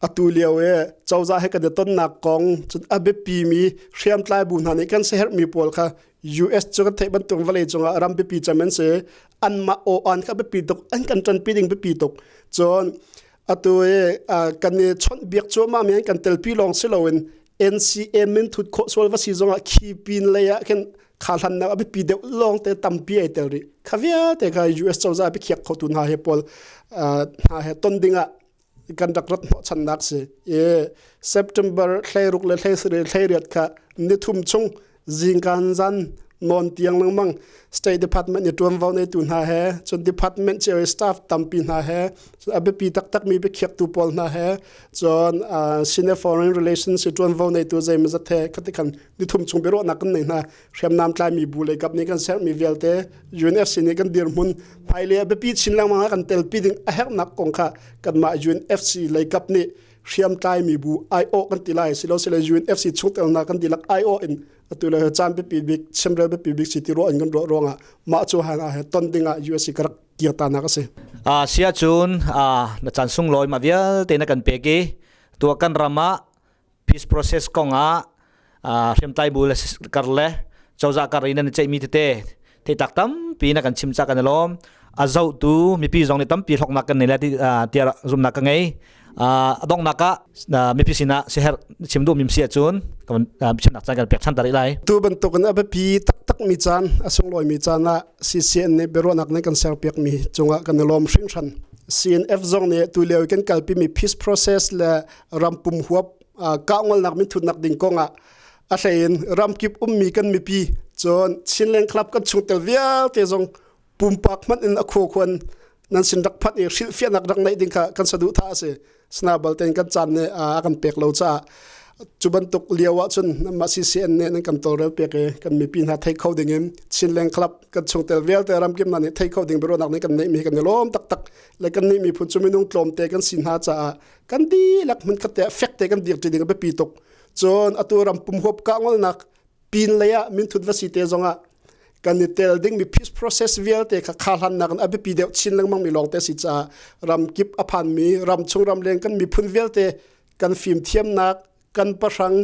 atu lio e cozah he kan i tonnak kong cun a biapi mi hriamtlai bu hna nih kan siaherh mi pawl kha US cu kan theih bantuk vawlei cungah ram biapi cem an si. Anmah aw an kha biapi tuk, an kan ṭanpi ding biapi tuk. Cun atu i kan i chawnhbiak cuahmah mi an kan telpi lawng si loin NCA min thut khawh sual va si zongah khi pin lei ah khin kha hlannak a biapi deuh lawng te tampi ai tel rih. Kha vialte kha US cozah biakhiak khotu hna he pawl hna he ton dingah kan rak rat hnawhchannak si i September 16 le 17 18 kha nithum chung zingkan zan non tiang lengmang State Department i ṭuanvo neitu hna he cun department cio i staff tampi hna he a biapi taktak mi biakhiaktu pawl hna he cun Senior Foreign Relations i ṭuanvo neitu zeimawzat he khati khan nithum chung biaruahnak kan nei hna. Hriamnam tlaimi bu lei kap nih kan sermi vialte UNFC nih kan dirhmun hmailei ah biapi chin lengmang ah kan telpi ding a herhnak kong kha kanmah UNFC lei kap nih hriamtlaimi bu aiawh kan ti lai silo sile UNFC chungtel hna kan dihlak aiawh in atu le caan biapi bik chimrel biapi bik si ti ruah in kan ruah ruangah mah cu han ah he ton ding ah USC ka rak kir ta nak a si. Sia cun na caan sunglawi ma vialte na kan pek i tua kan ram ah peace process kong ah hriamtlai bu le kar le cozah kar in nan ceihmi tete theitak tampi na kan chim ca kan i lawm a zohtu mipi zong nih tampi hloknak kan nei le tiah zumnak ka ngei. A donghnak ah mipi sinah siherh chim duh mi si ahcun kan chimnak caan kan pek than ta rih lai. Tu bantukin a biapi taktak mi caan a sunglawi mi caan ah CCN nih biaruahnak nih kan serpiak mi cungah kan i lawm hringhran. CNF zong nih tu lio kan kalpi mi peace process le rampum huap kahngolnak minthutnak ding kongah a hleiin ramkip ummi kan mipi cun Chinland Club kan chungtel vialte zong pumpak hmanh in a khuakhuan nan sin rak phanh i hrilhfiahnak rak neih ding kha kan saduhthah a si. Sina balten kan caan nih a kan pek lo caah cu bantuk lio ah cun mah CCN nih nan kan tawlrel piak i kan mipi hna thei kho ding in Chinland Club kan chungtel vialte ramkip hna nih thei kho ding biaruahnak nih kan neih mi kan i lawm taktak le kan nih miphun cu minung tlawmte kan si hna caah kan dihlak hmun khat te fek te kan dirṭi ding a biapi tuk. Cun atu ram pum huap kah ngolnak pin lei ah minthut va si te zongah kan i tel dingmi peace process vialte kha khahlannak in a biapi deuh chin lengmang mi lawngte si caah ramkip a phanmi ramchung ramleng kan miphun vialte kan fimthiamnak kan pahrang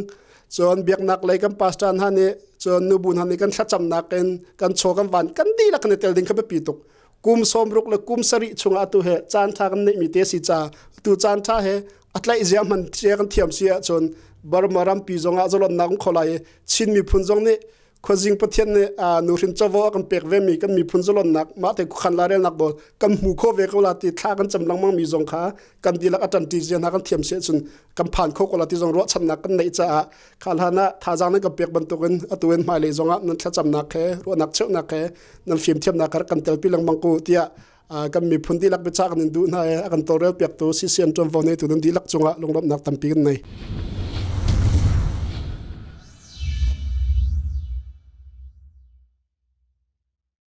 cun biaknak lei kan pastor hna nih cun nubu hna nih kan thlacamnak in kan chaw kan van kan dihlak kan i tel ding kha biapi tuk. Kum 60 le kum 7 chungah atu he caan ṭha kan neihmi te si ca tu caan ṭha he a tlaih zia hman cia kan thiam si ahcun Burma rampi zongah zalonnak um kho lai i Chin miphun zong nih khuazing Pathian nih nuhrin covo a kan pek ve mi kan miphun zalonnak mah te khuakhan lairelnak nawl kan hmu kho ve ko la ti thla kan cam lengmang mi zong kha kan dihlak a ṭanṭi zia hna kan thiam si ahcun kan phan kho ko la ti zong ruahchannak kan neih caah kha hlan ah thazaang nan kan pek bantukin atu in hmailei zongah nan thlacamnak he ruahnak cheuhnak he nan fimthiamnak kha kan telpi lengmang ko tiah kan miphun dihlak biachah kan in duh hna i a kan tawlrel piaktu CCN ṭuanvo neitu nan dihlak cungah lunglawmhnak tampi kan nei.